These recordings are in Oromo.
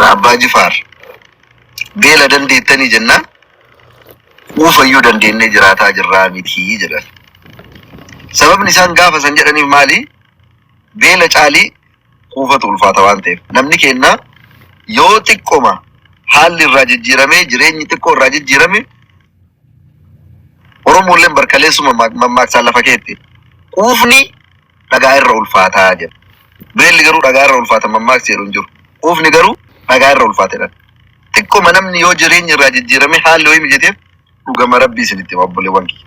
Mana Abbaa Jifaar beela dandeettanii jennaan quufayyuu dandeennee jiraataa jirraa mitii jedhan. Sababni isaan gaafa san jedhaniif maali? Beela caalii quufatu ulfaata waan ta'eef. Namni keenya yoo xiqqoma haalli irraa jijjiiramee jireenyi xiqqoo irraa jijjiirame Oromoolleen barkaleessuma mammaaksaan lafa keetti. Quufni dhagaa irra ulfaataa jedha. Beelli garuu dhagaa irra ulfaata mammaaksi jedhu hin jiru. Quufni garuu dhagaa irra ulfaata jedhan. Xiqqoma namni yoo jireenyi irraa jijjiirame haalli wayii mijateef dhugama rabbii isinitti hima obboleewwan kiyya.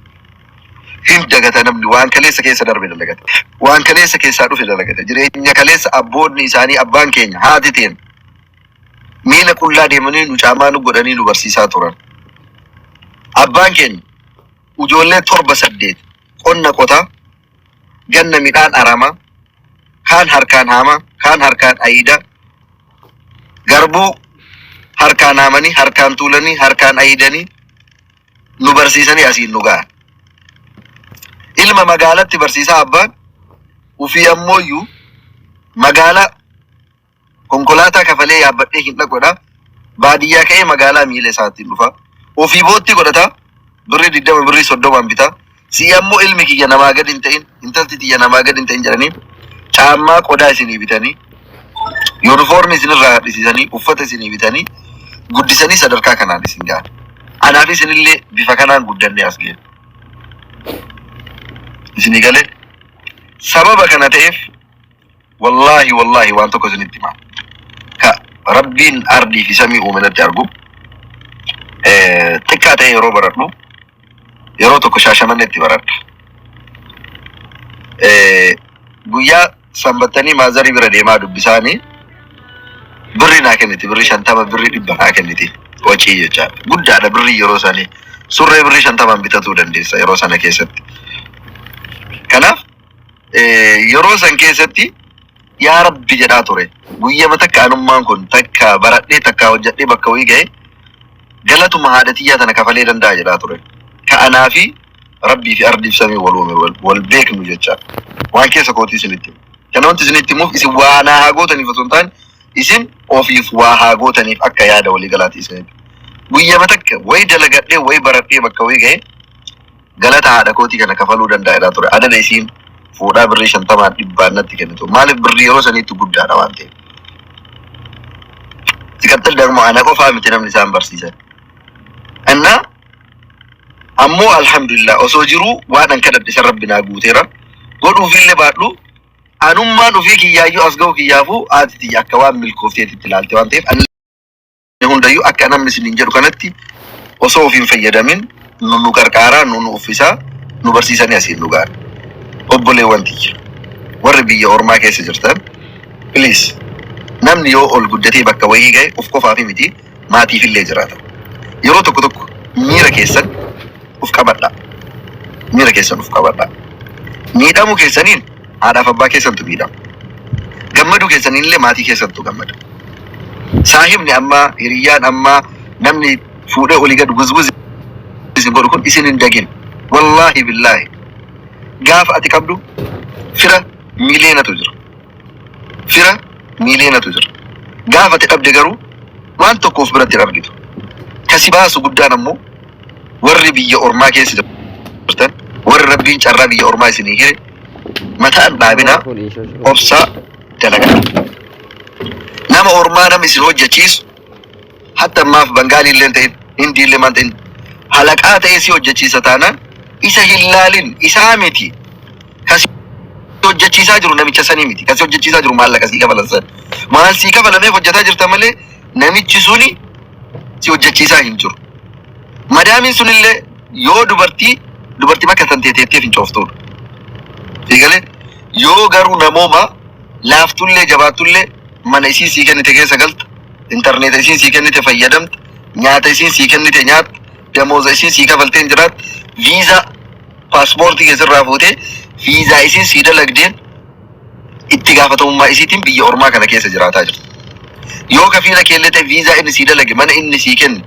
Hin dagata namni waan kaleessa keessa darbe dalagata. Waan kaleessa keessaa dhufe dalagata. Jireenya kaleessa abboonni isaanii abbaan keenya haati teen miila qullaa deemanii nu caamaa nu godhanii nu barsiisaa turan. Abbaan keenya ijoollee torba saddeet qonna qotaa ganna midhaan aramaa kaan harkaan haamaa kaan harkaan ayidaa garbuu harkaan haamanii harkaan tuulanii harkaan ayidanii nu barsiisanii asiin nu ga'an. Ilma magaalatti barsiisaa abbaan ofii ammooyyuu magaalaa konkolaataa kafalee yaabbadhee hin dhaqudha. Baadiyyaa ka'ee magaalaa miila isaatiin dhufa. Ofii bootti godhata. Birrii 20 birrii 30n bita. Si'i ammoo ilmi kiyya namaa gadi hin ta'in, intalti tiyya namaa gadi hin ta'in jedhanii caammaa qodaa isinii bitanii, yuunifoormii isinirraa hadhisiisanii, uffata isinii bitanii guddisanii sadarkaa kanaan isin ga'an. Anaa fi isinillee bifa kanaan guddannee as geenye. Isinii galee sababa kana ta'eef Wallaahi wallaahi waan tokko isinitti hima. Ka Rabbiin ardii fi samii uume natti argu. Xiqqaa ta'e yeroo baradhu yeroo tokko Shaashamanneetti baradha. Guyyaa sanbattanii maazarii bira deemaa dubbisaanii birri naa kenniti birri 50 birri 100 naa kenniti wacii jechaadha. Guddaadha birri yeroo sanii surree birri 50n bitatuu dandeessa yeroo sana keessatti. Kanaaf yeroo san keessatti yaa rabbi jedhaa ture. Guyyama takka anummaan kun takka baradhee takka hojjedhee bakka wayii ga'e galatuma haadha tiyyaa tana kafalee danda'a jedhaa ture. Ka anaa fi rabbii fi ardiif samii wal uume wal beeknu jecha. Waan keessa kootii isinitti himu. Kana wanti isinitti himuuf isin waa naa haa gootaniif osoo hin taane isin ofiif waa haa gootaniif akka yaada walii galaati isinitti. Guyyama takka wayi dalagadhee wayi baradhee bakka wayii ga'e galata haadha kootii kana kafaluu danda'a jedhaa ture. Adada isiin fuudhaa birrii 50n 100n natti kennitu. Maaliif birrii yeroo saniitti guddaadha waan ta'eef. Siqaxxil dagmoo ana qofaa miti namni isaan barsiisan. Innaa ammoo alhamdulillah osoo jiruu waan an kadhadhe san rabbi naa guuteera. Godhuufillee baadhu anummaan ofii kiyyaayyuu as ga'u kiyyaafuu haati tiyya akka waan milkoofteetitti ilaalte waan ta'eef ani hundayyuu akka namni isiniin jedhu kanatti osoo of hin fayyadamin nu nu qarqaaraa nu nu uffisaa nu barsiisanii asiin nu ga'an. Obboleewwan tiyya warri biyya ormaa keessa jirtan please namni yoo ol guddatee bakka wayii ga'e of qofaafi miti maatiifillee jiraata. Yeroo tokko tokko miira keessan of qabadhaa. Miira keessan of qabadhaa. Miidhamuu keessaniin haadhaaf abbaa keessantu miidhama. Gammaduu keessaniin illee maatii keessantu gammada. Saahibni ammaa, hiriyyaan ammaa, namni fuudhee olii gad guzguz isin godhu kun isin hin dagin. Wallaahi billaahi. Gaafa ati qabdu fira miiliyoonatu jira. Fira miiliyoonatu jira. Gaafa ati dhabde garuu waan tokko of biratti hin argitu. Ka si baasu guddaan ammoo warri biyya ormaa keessa jirtan, warri Rabbiin carraa biyya ormaa isinii hire mataan dhaabinaa obsaa dalagaa. Nama ormaa nama isin hojjechiisu hatta ammaaf Bangaalii illee hin ta'in, Hindii illee maal ta'in halaqaa ta'ee si hojjechiisa taanaan isa hin laalin isaa miti. Ka si hojjechiisaa jiru namicha sanii miti. Ka si hojjechiisaa jiru maallaqa sii kafalan san. Maal sii kafalameef hojjetaa jirta malee namichi suni si hojjechiisaa hin jiru. Madaamiin sunillee yoo dubartii dubartii bakka tan teeteettee fincooftuudha. Eegalee yoo garuu namooma laaftullee jabaattullee mana isiin sii kennite keessa galta, intarneeta isiin sii kennite fayyadamta, nyaata isiin sii kennite nyaatta, damooza isiin sii kafalteen jiraatta, viizaa paaspoortii kee sirraa fuutee viizaa isiin sii dalagdeen itti gaafatamummaa isiitiin biyya ormaa kana keessa jiraataa jirta. Yoo kafiila keellee ta'e viizaa inni sii dalage mana inni sii kenne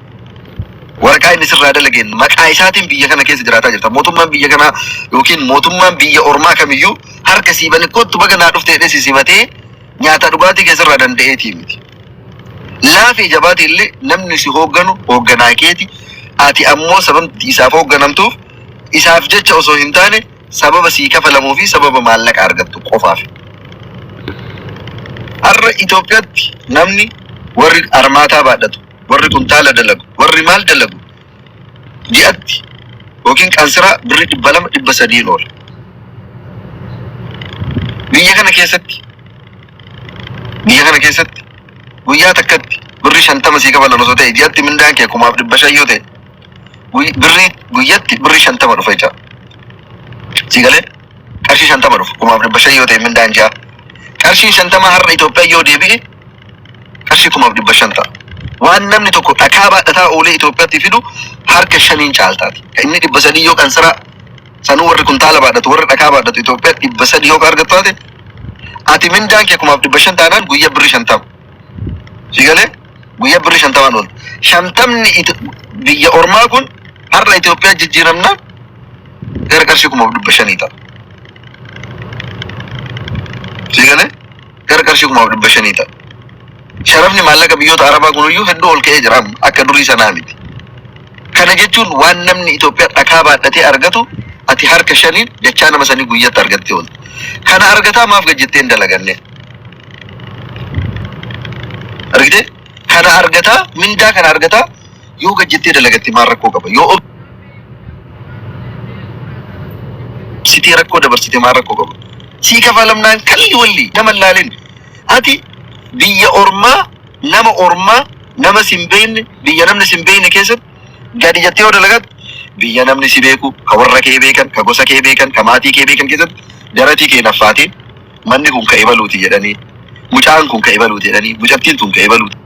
waraqaa inni sirraa dalageen maqaa isaatiin biyya kana keessa jiraataa jirta. Mootummaan biyya kanaa yookiin mootummaan biyya ormaa kamiyyuu harka sii bane kottu baga naa dhufte jedhee si simatee nyaata dhugaatii kee sirraa danda'eetii miti. Laafee jabaate illee namni si hoogganu hoogganaa keeti. Ati ammoo sababni isaaf hoogganamtuuf isaaf jecha osoo hin taane sababa sii kafalamuu fi sababa maallaqa argattu qofaaf. Har'a Itoophiyaatti namni warri armaataa baadhatu, warri kuntaala dalagu, warri maal dalagu ji'atti yookiin qansiraa birrii 200 300n oola. Biyya kana keessatti biyya kana keessatti guyyaa takkatti birrii 50 sii kafalan osoo ta'e ji'atti mindaan kee 1500 yoo ta'e birrii guyyatti birrii 50 dhufa jecha. Sii galee qarshii 50 dhufa 1500 yoo ta'e mindaan ji'a. Qarshiin 50 har'a Itoophiyaa yoo deebi'e qarshii 1500 ta'a. Waan namni tokko dhakaa baadhataa oolee Itoophiyaatti fidu harka shaniin caaltaati. Inni 300 yoo qansiraa sanuu warri kuntaala baadhatu warri dhakaa baadhatu Itoophiyaa 300 yoo argattu taate ati mindaan kee 1500 taanaan guyyaa birrii 50. Si galee guyyaa birrii 50n oolta. Shantamni biyya ormaa kun har'a Itoophiyaa jijjiiramnaan gara qarshii 1500 ta'a. Si galee gara qarshii 1500 ta'a. Sharafni maallaqa biyyoota Arabaa kunuyyuu hedduu ol ka'ee jira amma akka durii sanaa miti. Kana jechuun waan namni Itoophiyaa dhakaa baadhatee argatu ati harka shaniin dachaa nama sanii guyyatti argattee oolta. Kana argataa maaf gad jettee hin dalaganne? Argitee? Kana argataa mindaa kana argataa yoo gad jettee dalagatte maal rakkoo qaba? Yoo obsitee rakkoo dabarsite maal rakkoo qaba? Sii kafalamnaan kalli walli nama hin laalin. Ati biyya ormaa nama ormaa nama sin beekne biyya namni sin beekne keessatti gadi jettee yoo dalagatte biyya namni si beeku ka warra kee beekan ka gosa kee beekan ka maatii kee beekan keessatti daratii kee naffaatee manni kun ka ebaluuti jedhanii mucaan kun ka ebaluuti jedhanii mucattiin tun ka ebaluuti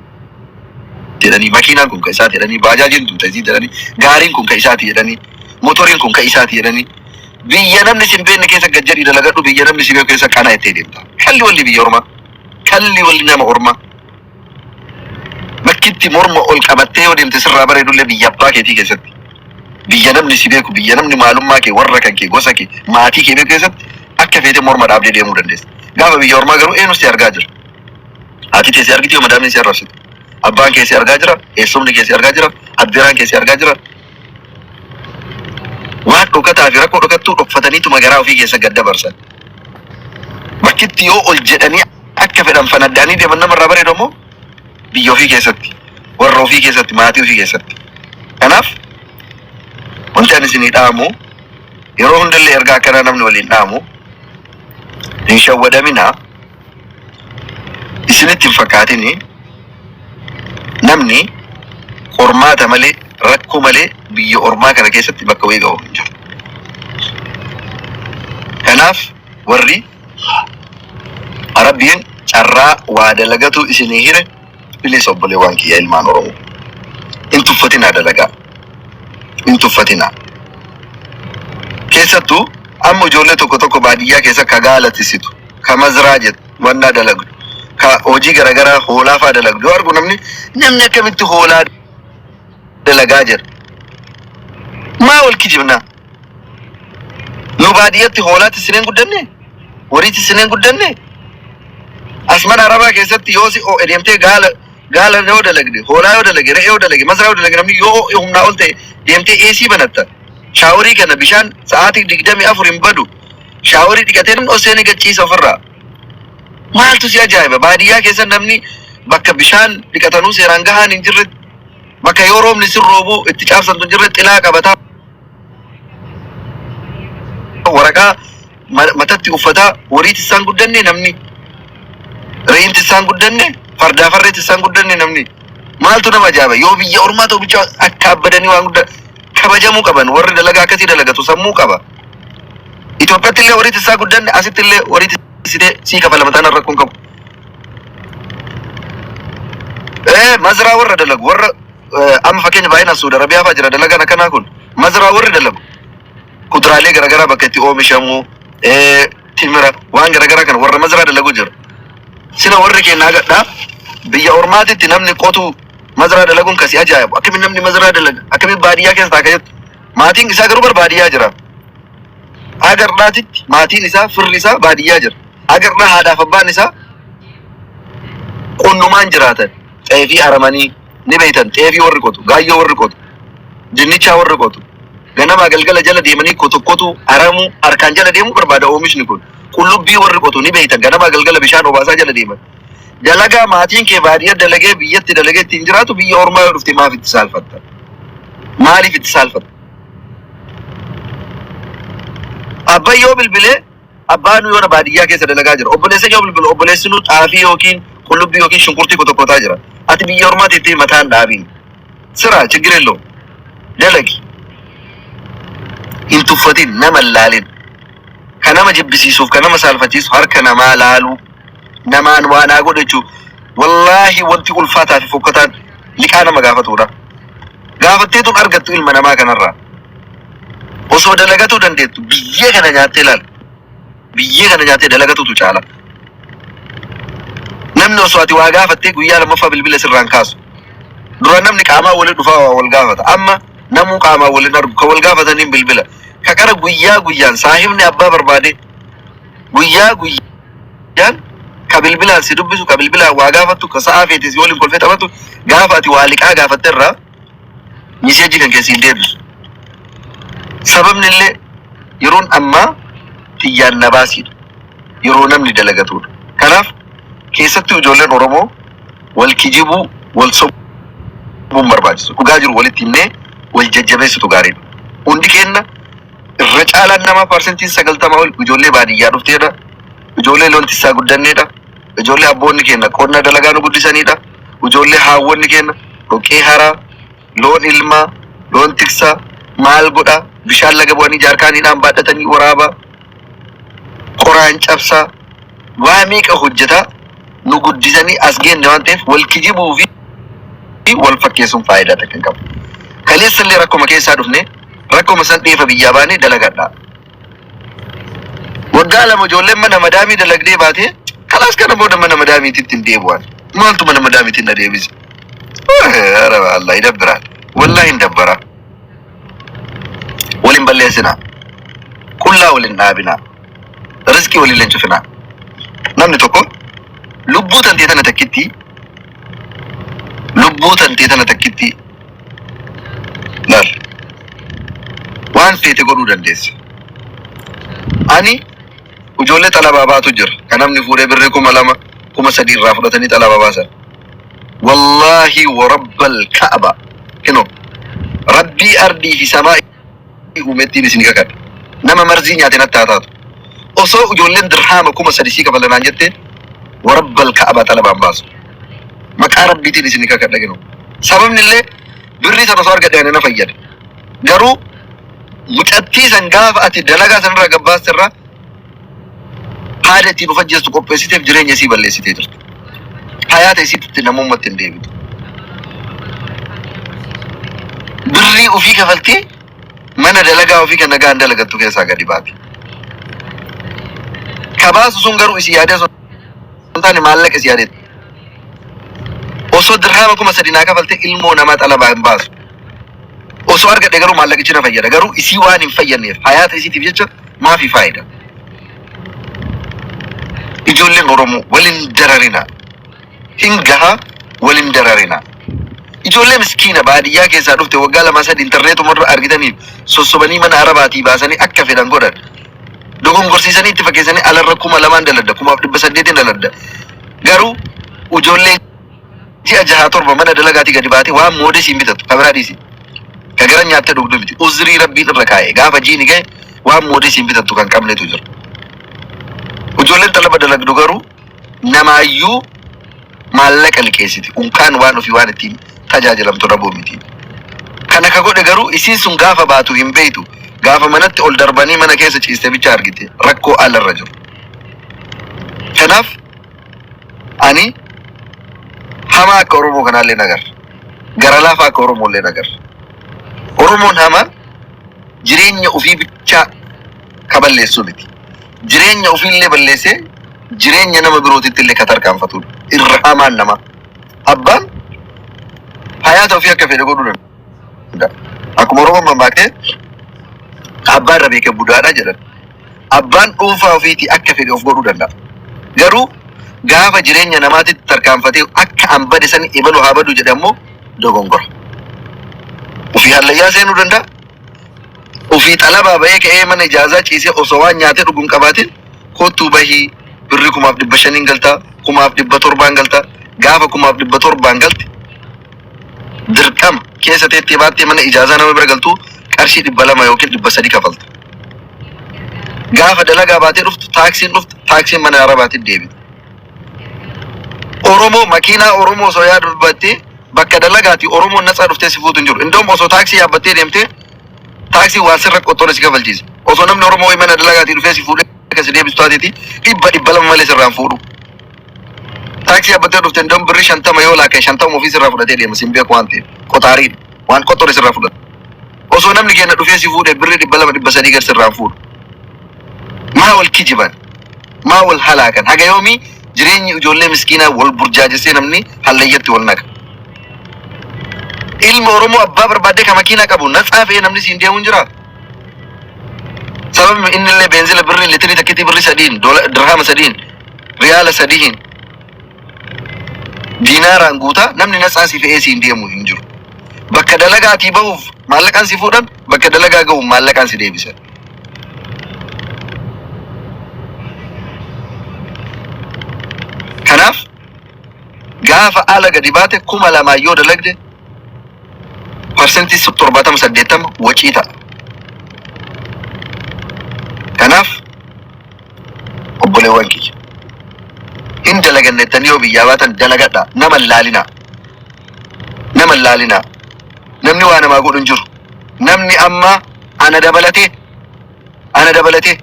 jedhanii makiinaan kun ka isaati jedhanii baajaajiin tun ta isii jedhanii gaariin kun ka isaati jedhanii motoriin kun ka isaati jedhanii biyya namni sin beekne keessa gad jedhii dalagadhu biyya namni si beeku keessa qanaa ittee deemta. Kalli walli biyya ormaa. Kalli walli nama ormaa. Bakkitti morma ol qabattee yoo deemte sirraa bareedullee biyya abbaa keetii keessatti. Biyya namni si beeku, biyya namni maalummaa kee, warra kan kee, gosa kee, maatii kee beeku keessatti akka feete morma dhaabdee deemuu dandeessa. Gaafa biyya ormaa garuu eenyu si argaa jira? Haati tee si argiti yoo madaamiin si arrabsitu. Abbaan kee si argaa jira, eessumni kee si argaa jira, abbeeraan kee si argaa jira. Waan dhokataa fi rakkoo dhokattuu dhokfataniituma garaa ofii keessa gad dabarsan. Bakkitti yoo ol jedhanii akka fedhan fanaddaanii deeman namarraa bareedu ammoo biyya ofii keessatti, warra ofii keessatti, maatii ofii keessatti. Kanaaf wanti ani isinii dhaamu yeroo hundallee ergaa akkanaa namni waliin dhaamu hin shawwadaminaa isinitti hin fakkaatini namni qormaata malee rakkoo malee biyya ormaa kana keessatti bakka wayii ga'u hin jiru. Kanaaf warri Rabbiin carraa waa dalagatu isinii hire bilis obboleewwan kiyya ilmaan Oromoo. Hin tuffatinaa dalagaa. Hin tuffatinaa. Keessattuu amma ijoollee tokko tokko baadiyyaa keessa ka gaala tisitu, ka mazraa jettu, wannaa dalagdu, ka hojii garaagaraa hoolaa fa'aa dalagdu yoo argu namni namni akkamitti hoolaa dalagaa jedha. Maa wal kijibnaa? Nu baadiyyatti hoolaa tisineen guddanne? Horii tisineen guddanne? As mana Arabaa keessatti yoo si oo'e deemtee gaala gaala yoo dalagde, hoolaa yoo dalage, re'ee yoo dalage, masraa yoo dalage namni yoo oo'e humnaa ol ta'e deemtee AC banatta. Shaaworii kana bishaan sa'aatii 24 hin badu. Shaaworii dhiqatee namni ol seenee gad ciisa ofirraa. Maaltu si ajaa'iba? Baadiyyaa keessa namni bakka bishaan dhiqatanuu seeraan gahaan hin jirre bakka yoo roobni sin roobu itti caabsantu hin jirre xilaa qabataa waraqaa matatti uffataa horii tissaan guddanne namni re'een tissaan guddanne fardaa farree tissaan guddanne namni maaltu nama ajaa'iba yoo biyya ormaa ta'u bicha akka abbadanii waan guddaa kabajamuu qaban warri dalagaa akkasii dalagatu sammuu qaba. Itoophiyaatti illee horii tissaa guddanne asitti illee horii tissitee sii kafalama taanaan rakkoon qabu. Mazraa warra dalagu warra amma fakkeenya baay'inaan Suudi Arabiyaa fa'aa jira dalagaan akkanaa kun mazraa warri dalagu kuduraalee garaagaraa bakka itti oomishamu timira waan garaagaraa kana warra mazraa dalagu jira. Sila warri keenya agadhaa biyya ormaatitti namni qotu mazraa dalaguun kasi ajaa'ibu akkamiin namni mazraa dalaga akkamiin baadiyyaa keessa ta'a jettu maatiin isaa garuu bar baadiyyaa jira. Agardhaatitti maatiin isaa firri isaa baadiyyaa jira. Agardhaa haadhaaf abbaan isaa qonnumaan jiraatan. Xeefii haramanii ni beeytan. Xeefii warri qotu, gaayyoo warri qotu, dinnichaa warri qotu. Ganamaa galgala jala deemanii kotokkotu, haramuu, harkaan jala deemuu barbaada oomishni kun. Qullubbii warri qotu ni beeytan. Ganamaa galgala bishaan obaasaa jala deeman. Dalagaa maatiin kee baadiyyaa dalagee, biyyatti dalagee ittiin jiraatu biyya ormaa yoo dhufte maaf itti saalfatta? Maaliif itti saalfatta? Abbaan yoo bilbilee, abbaan yoona baadiyyaa keessa dalagaa jira. Obboleessa yoo bilbilu, obboleessi nu xaafii yookiin qullubbii yookiin shunkurtii kotokkotaa jira. Ati biyya ormaa teettee mataan dhaabiin. Siraa ችግር የለውም. Dalagi. Hin tuffatin, nama hin laalin. Ka nama jibbisiisuuf, ka nama saalfachiisu harka namaa laaluu, namaan waa naa godhe jechuu. Wallaahi, wanti ulfaataa fi fokkataan liqaa nama gaafatudha. Gaafatteetuun argattu ilma namaa kanarraa. Osoo dalagatuu dandeettu biyyee kana nyaattee ilaal. Biyyee kana nyaattee dalagatutu caala. Namni osoo ati waa gaafattee guyyaa lammaffaa bilbila sirraan kaasu. Dura namni qaamaa waliin dhufaa waa wal gaafata. Amma namuu qaamaa waliin argu, ka wal gaafataniin bilbila. Ka qara guyyaa guyyaan saahibni abbaa barbaade guyyaa guyyaan ka bilbilaan si dubbisu, ka bilbilaan waa gaafattu, ka sa'aa feete si waliin kolfee taphatu, gaafa ati waa liqaa gaafatte irraa message kan keessi hin deebisu. Sababni illee yeroon ammaa xiyyaan na baasiidha. Yeroo namni dalagatudha. Kanaaf keessattuu ijoolleen Oromoo wal kijibuu, wal sobuun barbaachisu. Dhugaa jiru walitti himnee wal jajjabeessitu gaariidha. Hundi keenya, irra caalaan namaa, 90% ol ijoollee baadiyyaa dhufteedha. Ijoollee loon tissaa guddanneedha. Ijoollee abboonni keenya qonna dalagaa nu guddisanidha. Ijoollee haawwonni keenya dhoqqee haraa, loon ilmaa, loon tiksaa, maal godhaa, bishaan laga bu'anii jaarkaaniidhaan baadhatanii waraabaa, qoraan cabsaa, waa meeqa hojjetaa nu guddisanii as geenne waan ta'eef, wal kijibuu fi wal fakkeessuun faayidaa takka hin qabu. Kaleessa illee rakkoma keessaa dhufne, rakkoma san dheefa biyyaa baanee dalagadhaa. Waggaa 2 ijoolleen mana madaamii dalagdee baatee, kalaas, kana booda mana madaamiititti hin deebi'an. Maaltu mana madaamiitti na deebise? Ara Allah ይደብራል. Wallahi hin dabbara. Waliin balleessinaa. Qullaa waliin dhaabinaa. Riskii waliin hin cufinaa. Namni tokko lubbuu tantee tana takkitti, lubbuu tantee tana takkitti laal, waan feete godhuu dandeessa. Ani ijoollee xalabaa baatu jira. Kan namni fuudhee birrii 2000, 3000 irraa fudhatanii xalabaa baasan. Wallaahi warabbal ka'aba. Kinoo rabbii ardii fi samaa uumettiin isin kakadha. Nama marzii nyaate natti haa taatu. Osoo ijoolleen dirhaama 3000 sii kafalanaan jette, warabbal ka'aba xalabaan baasu. Maqaa rabbiitiin isin kakadha kinoo. Sababni illee birrii sana osoo argadhe ani na fayyada. Garuu mucattii san gaafa ati dalagaa sanarraa gabbaaste irraa haada ittiin of ajjeestu qopheessiteef, jireenya isii balleessitee jirti. Hayaata isiitti namummaatti hin deebitu. Birrii ofii kafaltee mana dalagaa ofii kan nagaan dalagattu keessaa gadi baate. Ka baasu sun garuu isii yaadee osoo hin taane maallaqa isii yaadeeti. Osoo dirhaama 3000 naa kafaltee ilmoo namaa xalabaa hin baasu. Osoo argadhe garuu maallaqichi na fayyada. Garuu isii waan hin fayyadneef, hayaata isiitiif jecha maafi faayida? Ijoolleen Oromoo waliin dararina. Hin gahaa, waliin dararina. Ijoollee miskiina baadiyyaa keessaa dhufte waggaa 2, 3 intarneetuma irra argitaniif sossobanii mana arabaatii baasanii akka fedhan godhan. Dogongorsiisanii itti fakkeessanii alarra 2000n daladda, 1800n daladda. Garuu ijoollee ji'a 6, 7 mana dalagaatii gadi baatee waan moodesii hin bitatu. Kabiraa dhiisi. Ka gara nyaattee dhugdu miti. Uzrii rabbiin irra kaa'e, gaafa jiini gahe waan moodesii hin bitattu kan qabnetu jira. Ijoolleen xalaba dalagdu garuu namaayyuu maallaqa liqeessiti. Unkaan waan ofii waan ittiin tajaajilamtu dhabuu miti. Kana ka godhe garuu isiin sun gaafa baatu hin beeytu. Gaafa manatti ol darbanii mana keessa ciiste bicha argite rakkoo alarra jiru. Kanaaf ani hamaa akka Oromoo kanaallee nagarra. Gara laafaa akka Oromooillee nagarra. Oromoon hamaa jireenya ofii bichaa ka balleessuu miti. Jireenya ofiillee balleessee jireenya nama birootitti illee ka tarkaanfatudha. Irra hamaan namaa. Abbaan hayaata ofii akka fedhe godhuu danda'a. Akkuma Oromoon mammaakte, abbaa irra beeke budaadha jedhan. Abbaan dhuunfaa ofiitii akka fedhe of godhuu danda'a. Garuu Gaafa jireenya namaatitti tarkaanfatee akka an bade san ebalu haa badu jedhe ammoo dogongora. Ofii hallayyaa seenuu danda'a. Ofii xalabaa bahee ka'ee mana ijaazaa ciisee osoo waan nyaatee dhugu hin qabaatin kottuu bahii birri 1500n galtaa, 1700n galtaa, gaafa 1700n galte dirqama keessa teettee baattee mana ijaazaa nama bira galtuu qarshii 200 yookiin 300 kafalta. Gaafa dalagaa baatee dhuftu taaksiin dhuftu taaksiin mana Arabaatiin deebita. Oromoo makiinaa Oromoo osoo yaadu dubbattee bakka dalagaati Oromoon natsaa dhuftee si fuutu hin jiru. Indoom osoo taaksii yaabbattee deemtee taaksii waan sirra qottore si kafalchiisa. Osoo namni Oromoo wayii mana dalagaatii dhufee si fuudhee akka si deebisu taateeti 100 200 malee sirraan fuudhu. Taaksii yaabbattee dhufte indoom birrii 50 yoo laakkae 50 ofii sirraa fudhatee deema sin beeku waan ta'eef qoxaariidha. Waan qottore sirraa fudhata. Osoo namni keenya dhufee si fuudhee birrii 200 300 gad sirraan fuudhu. Maa wal kijiban? Maa wal halaakan? Haga yoomii jireenyi ijoollee miskiinaa wal burjaajessee namni hallayyatti wal naqa? Ilma Oromoo abbaa barbaaddee ka makiinaa qabu natsaa fe'ee namni siin deemu hin jiraa? Sababni inni illee beenzila birrii litirii takkitii birrii sadiin, dirhama sadiin, riyaala sadiin, diinaaraan guutaa namni natsaa si fe'ee siin deemu hin jiru. Bakka dalagaatii bahuuf maallaqaan si fuudhan, bakka dalagaa gahuuf maallaqaan si deebisan. Kanaaf gaafa ala gadi baate 2000 yoo dalagde parsentii 70 80 wacii ta'a. Kanaaf obboleewwan kiyya hin dalaganne jettanii yoo biyyaa baatan dalagadhaa, nama hin laalinaa. Nama hin laalinaa. Namni waa namaa godhu hin jiru. Namni amma ana dabalatee ana dabalatee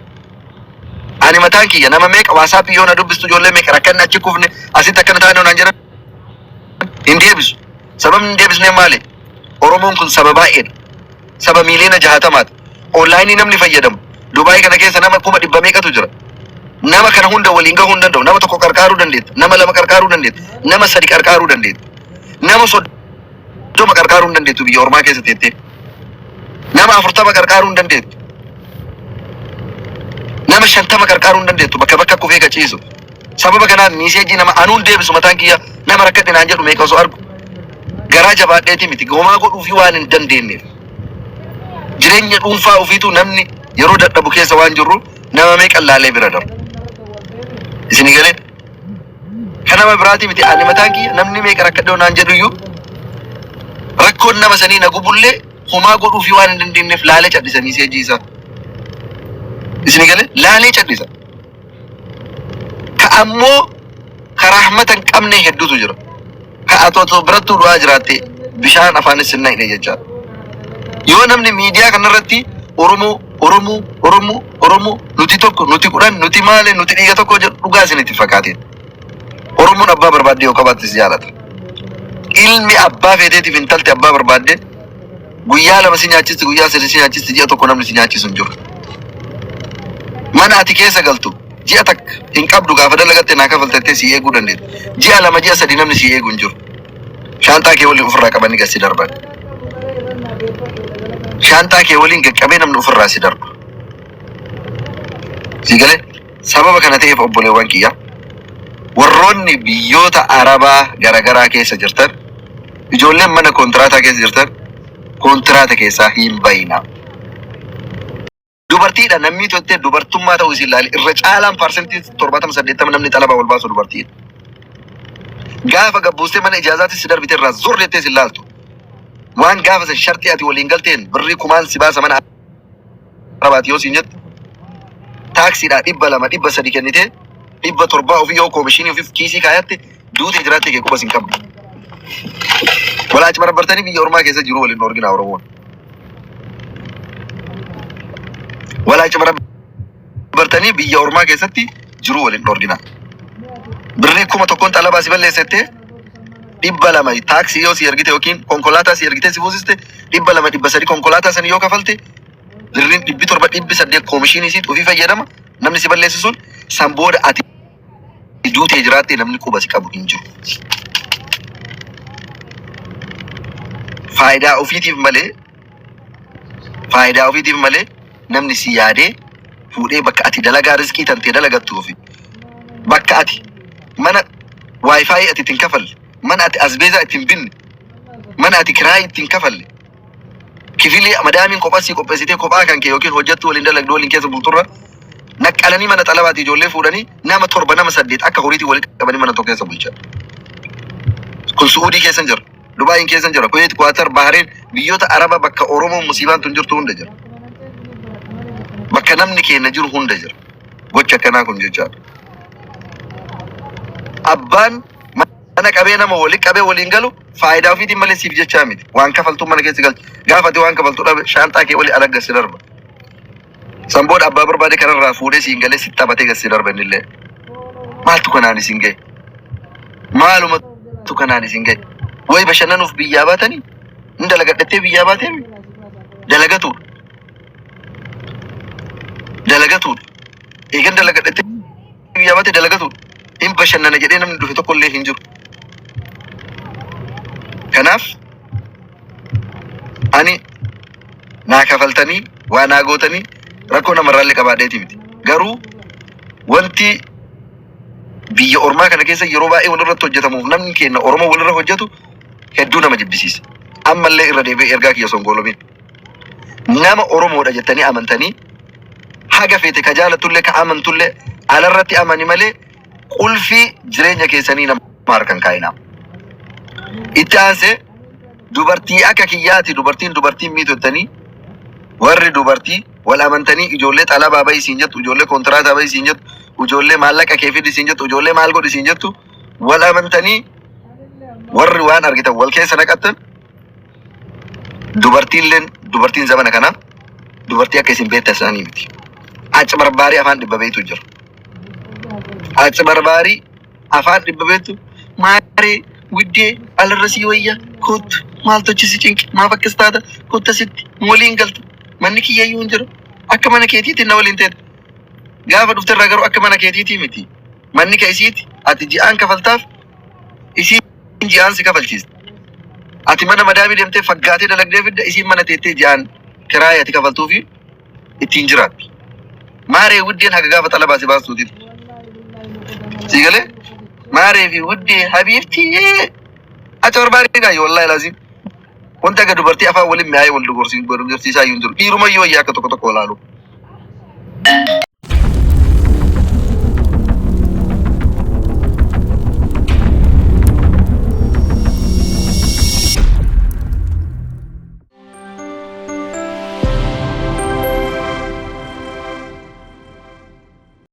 ani mataan kiyya nama meeqa WhatsApp yoo na dubbistu ijoollee meeqa rakkanne achi kufne asitti akkana taane naan jedhan hin deebisu. Sababni hin deebisne maali? Oromoon kun saba baay'eedha. Saba miiliyoona 60ti. Onlaayinii namni fayyadamu. Dubaayii kana keessa nama kuma dhibba meeqatu jira. Nama kana hunda waliin gahuu hin danda'u. Nama tokko qarqaaruu dandeetta. Nama lama qarqaaruu dandeetta. Nama sadi qarqaaruu dandeetta. Nama 30 qarqaaruu hin dandeettu biyya ormaa keessa teettee. Nama 40 qarqaaruu hin dandeettu. Nama 50 qarqaaruu hin dandeettu bakka bakka kufee ka ciisu. Sababa kanaaf miiseejii nama anuun deebisu mataan kiyya nama rakkadhe naan jedhu meeqa osoo argu garaa jabaadheetii miti homaa godhuufii waan hin dandeenyeef. Jireenya dhuunfaa ofiitu namni yeroo dadhabu keessa waan jirru nama meeqa laalee bira darba. Isinii galee? Kan nama biraatii miti ani mataan kiyya namni meeqa rakkadhe naan jedhu iyyuu rakkoon nama sanii na gubullee homaa godhuufii waan hin dandeenyeef laalee cadhisa miiseejii isaa. Isinii galee? Laalee cadhisa. Ka ammoo ka rahmata hin qabne hedduutu jira. Ka ati otoo birattuu du'aa jiraatte bishaan afaanis sin naqne jechaadha. Yoo namni miidiyaa kanarratti Oromoo, Oromoo, Oromoo, Oromoo, nuti tokko, nuti kudhan, nuti maali, nuti dhiiga tokko jedhu dhugaa isinitti hin fakkaatin. Oromoon abbaa barbaadde yoo qabaatte si jaalata. Ilmi abbaa feeteetiif intalti abbaa barbaadde guyyaa lama si nyaachisti, guyyaa sadi si nyaachisti, ji'a tokko namni si nyaachisu hin jiru. Mana ati keessa galtu ji'a takka hin qabdu gaafa dalagatte naa kafaltettee si eeguu dandeetti. Ji'a lama ji'a sadi namni si eegu hin jiru. Shaanxaa kee waliin ofirraa qabanii gad si darban. Shaanxaa kee waliin qaqqabee namni ofirraa si darba. Si galee sababa kana ta'eef obboleewwan kiyya warroonni biyyoota Arabaa garaagaraa keessa jirtan ijoolleen mana koontiraataa keessa jirtan kontiraata keessaa hin bayinaa. Dubartiidha namni tottee dubartummaa ta'uu isin ilaali. Irra caalaan parsentii 70 80 namni xalabaa wal baasu dubartiidha. Gaafa gabbuustee mana ijaazaatti si darbite irraa zor jettee si ilaaltu. Waan gaafa san sharxii ati waliin galteen birrii kumaan si baasa mana Arabaati yoo siin jettu taaksiidhaa 200 300 kennitee 700 ofii yoo koomishinii ofiif kiisii kaayatte duutee jiraattee kee quba sin qabdu. Walaa achi barbartanii biyya ormaa keessa jiru waliin orginaa Oromoon. Walaa achi barbartanii biyya ormaa keessatti jiru waliin dhorginaa. Birrii 1000n xalabaa si balleessette 200 taaksii yoo si ergite yookiin konkolaataa si ergite si fuusiste 200 300 konkolaataa sanii yoo kafalte birriin 700 800 koomishinii siit ofii fayyadama namni si balleessu sun san booda ati duutee jiraattee namni quba si qabu hin jiru. Faayidaa ofiitiif malee faayidaa ofiitiif malee namni si yaadee fuudhee bakka ati dalagaa riskii tantee dalagattuu fi bakka ati Mana WiFi ati ittiin kafalle, mana ati asbeezaa ittiin binne, mana ati kiraayii ittiin kafalle, kifilii madaamiin kophaa sii qopheessitee kophaa kan kee yookiin hojjettuu waliin dalagdu waliin keessa bulturra naqqalanii mana xalabaati ijoollee fuudhanii nama torba, nama saddeet akka horiitii walitti qabanii mana tokko keessa bulchan. Kun Su'uudii keessa jira. Dubaayin keessa jira. Kuwait, Qatar, Bahrain, biyyoota Araba bakka Oromoon musiibaan tun jirtu hunda jira. Bakka namni keenya jiru hunda jira. Gocha akkanaa kun jechaadha. Abbaan mana qabee nama wali qabee waliin galu faayidaa ofiitiin malee siif jechaa miti. Waan kafaltuu mana keessa galcha. Gaafa ati waan kafaltuu dhabe shaanxaa kee olii ala gassi darba. San booda abbaa barbaade kanarraa fuudhee siin galee sitti taphatee gassi darba innillee. Maaltu kanaan isin gahe? Maalumatu kanaan isin gahe? Wayi bashannanuuf biyyaa baatanii? Hin dalagadhattee biyyaa baatee dalagatuudha. Dalagatuudha. Eegan dalagadhattee biyyaa baatee dalagatuudha. Hin bashannana jedhee namni dhufe tokko illee hin jiru. Kanaaf ani naa kafaltanii waa naa gootanii rakkoo namarraallee qabaadheeti miti. Garuu wanti biyya ormaa kana keessa yeroo baay'ee walirratti hojjetamuuf namni keenya Oromoo walirra hojjetu hedduu nama jibbisiisa. Ammallee irra deebi'ee ergaa kiyya osoo hin goolomin. Nama Oromoodha jettanii amantanii haga feete ka jaalattullee ka amantullee alarratti amani malee qulfii jireenya keessanii nama harkan kaa'inaa. Itti aansee dubartii akka kiyyaati, dubartiin dubartiin miitu jettanii warri dubartii wal amantanii ijoollee xalabaa bahi siin jettu, ijoollee kontiraataa bahi siin jettu, ijoollee maallaqa kee fidi siin jettu, ijoollee maal godhi siin jettu, wal amantanii warri waan argitan wal keessa naqattan, dubartiilleen dubartiin zamana kanaa dubartii akka isin beektan isaanii miti. Aci barbaarii afaan dhibba beektu jira. Aci barbaarii afaan dhibba beektu, maaree widdee alarra sii wayya, kottu, maaltu achi si cinqi, maaf akkas taata, kottu asitti waliin galta, manni kiyyayyuu hin jiru, akka mana keetiitti na waliin teeta. Gaafa dhufterraa garuu akka mana keetiitii miti. Manni ka isiiti, ati ji'aan kafaltaaf, isiin ji'aan si kafalchiista. Ati mana madaamii deemtee faggaatee dalagdee fidda, isiin mana teettee ji'aan kiraayii ati kafaltuu fi ittiin jiraatti. Maaree widdeen haga gaafa xalabaa si baastuuti. Si galee? Maaree fi widdee habiibtii achi barbaadee gaayyo, wallaahi laazim. Wanta akka dubartii afaan waliin mi'aayee wal dogorsiisaa iyyuu hin jiru. Dhiirumayyuu wayyaa akka tokko tokko ilaalu.